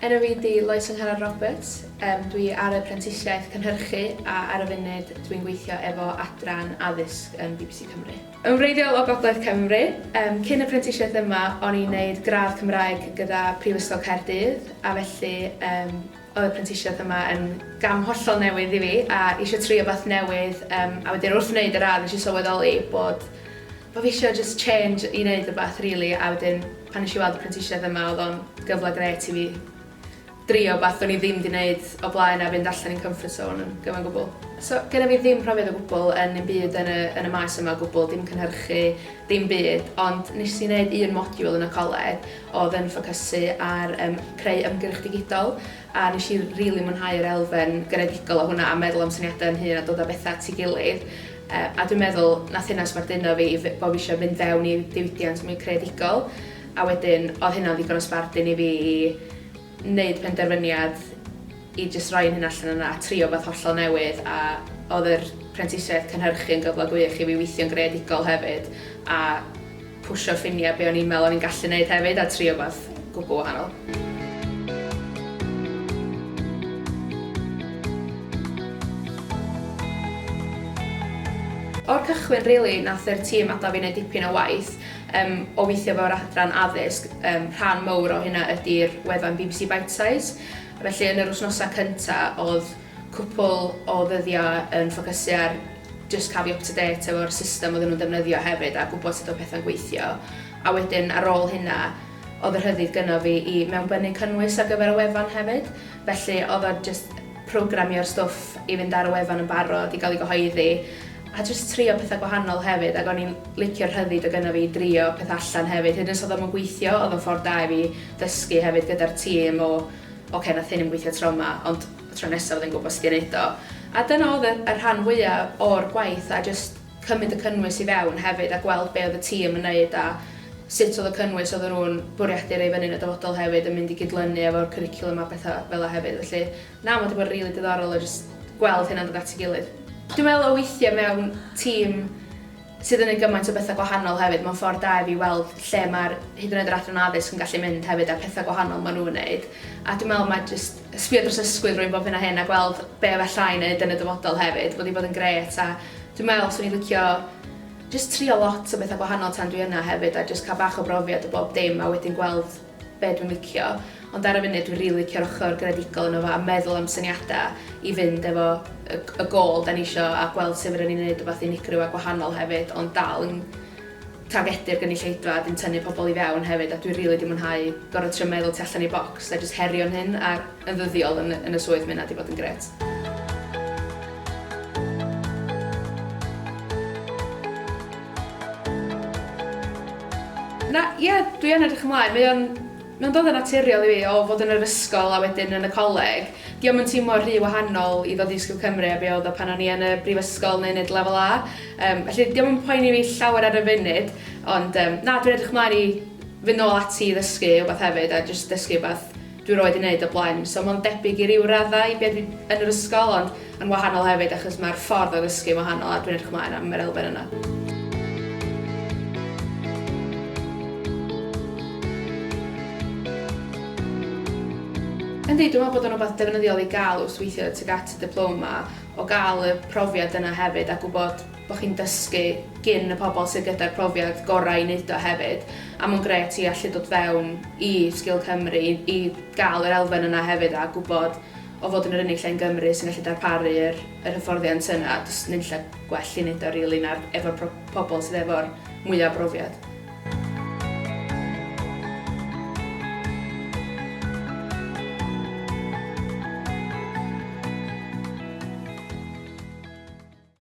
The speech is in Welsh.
Enw fi 'di Lois Angharad Roberts, yym dwi ar y prentisiaeth cynhyrchu a ar y funud dwi'n gweithio efo adran addysg yn BBC Cymru. Yn wreiddiol o Gogledd Cymru, yym cyn y prentisiaeth yma o'n i'n neud gradd Cymraeg gyda Prifysgol Caerdydd a felly yym oedd y prentisiaeth yma yn gam hollol newydd i fi a eisiau trio beth newydd yym a wedyn wrth wneud y radd nes i sylweddoli bod Bo fi isio jyst change i neud rwbath rili a wedyn pan nesh i weld y prentisiaeth yma o'dd o'n gyfle grêt i fi drio wbath o'n i ddim 'di neud o blaen a fynd allan i'n comfort zone yn gyfan gwbwl. So gynna fi ddim profiad o gwbwl yn 'im byd yn y yn y maes yma o gwbwl, dim cynhyrchu, dim byd, ond nes i neud un modiwl yn y coleg o'dd yn ffocysu ar yym creu ymgyrch digidol a nes i rili mwynhau yr elfen greadigol o hwnna a meddwl am syniadau yn hun a dod â betha at 'i gilydd. Yy a dwi'n meddwl nath hynna sbarduno fi i f- bo' fi isio fynd fewn i diwydiant mwy creadigol a wedyn o'dd hynna'n ddigon o sbardun i fi i neud penderfyniad i jyst roi 'yn hun allan yna a trio wbath hollol newydd a o'dd yr prentisiaeth cynhyrchu yn gyfle gwych i fi weithio'n greadigol hefyd a pwsio ffinia be' o'n i'n me'wl o'n i'n gallu neud hefyd a trio wbath gwbwl wahanol. O'r cychwyn rili nath yr tîm adal fi neud dipyn o waith yym o weithio efo'r adran addysg yym rhan mowr o hynna ydi'r wefan BBC Bitesize felly yn yr wsnosa cynta o'dd cwpwl o ddyddia yn ffocysu ar jyst ca'l fi up to date efo'r system oedden nhw'n defnyddio hefyd a gwbod sut o'dd petha'n gweithio a wedyn ar ôl hynna o'dd y rhyddid gynno fi i mewnbynnu cynnwys ar gyfer y wefan hefyd felly o'dd o jyst programio'r stwff i fynd ar y wefan yn barod i gael ei gyhoeddi a jyst trio pethau gwahanol hefyd ac o'n i'n licio'r rhyddid o gynno fi i drio pethau allan hefyd hyd yn oed os oedd o'm yn gweithio oedd o'n ffordd da i fi ddysgu hefyd gyda'r tîm o ocê nath hyn ddim gweithio tro 'ma ond y tro nesaf fyddai'n gwybod sut i neud o a dyna oedd y y rhan fwya o'r gwaith a jyst cymryd y cynnwys i fewn hefyd a gweld be oedd y tîm yn neud a sut oedd y cynnwys oedden nhw'n bwriadu roi fyny yn y dyfodol hefyd yn mynd i gydlynu efo'r cwricwlwm a pethau fel 'a hefyd. Felly, na, mae 'di bod yn rili diddorol a jyst gweld hynna'n dod at ei gilydd. Dwi'n meddwl o weithio mewn tîm sydd yn neud gymaint o bethau gwahanol hefyd, mae'n ffordd da i fi weld lle mae'r, hyd yn oed yr adran addysg yn gallu mynd hefyd a'r pethau gwahanol maen nhw'n neud. A dwi'n meddwl mae jyst sbio dros ysgwydd rywun bob hyn a hyn a gweld be falla i neud yn y dyfodol hefyd wedi bod yn grêt a dwi'n meddwl 'swn i'n licio jyst trio lot o bethau gwahanol tan dwi yna hefyd a jyst cael bach o brofiad o bob dim a wedyn gweld be dwi'n licio. Ond ar y funud dwi'n rili licio'r ochr greadigol yno fo a meddwl am syniadau i fynd efo y, y gôl da ni isio a gweld sut fedrwn ni wneud rhywbeth unigryw a gwahanol hefyd ond dal yn targedu'r gynulleidfa a 'dyn tynnu pobl i fewn hefyd a dwi rili 'di mwynhau gorfod trio meddwl tu allan i'r bocs a jyst herio'n hun a yn ddyddiol yn yn y swydd ma' hynna 'di bod yn grêt. Na, ie, dwi yn edrych ymlaen. Mae o'n mae o'n dod yn naturiol i fi o fod yn yr ysgol a wedyn yn y coleg. Dio'm yn teimlo rhy wahanol i ddod i Ysgol Cymru a be oedd o pan o'n i yn y brifysgol neu'n neud lefel A. Yym, felly dio'm yn poeni fi llawer ar y funud, ond yym, na, dwi'n edrych ymlaen i fynd nôl ati i ddysgu wbath hefyd a jyst dysgu wbath dwi 'roed 'di neud o blaen. So mae'n debyg i ryw raddau i be dwi yn yr ysgol, ond yn wahanol hefyd achos mae'r ffordd o ddysgu yn wahanol a dwi'n edrych ymlaen am yr elfen yna. Yndi, dwi'n meddwl bod o'n rhywbeth defnyddiol i gael wrth weithio tuag at y diploma, o gael y profiad yna hefyd a gwybod bod chi'n dysgu gin y pobl sydd gyda'r profiad gorau i wneud o hefyd. A mae'n grêt i allu dod fewn i Sgil Cymru i, i gael yr elfen yna hefyd a gwybod o fod yn yr unig lle yn Gymru sy'n gallu darparu yr, yr hyfforddiant yna, does nunlle gwell i wneud o rili na'r efo'r pobl sydd efo'r mwyaf o brofiad.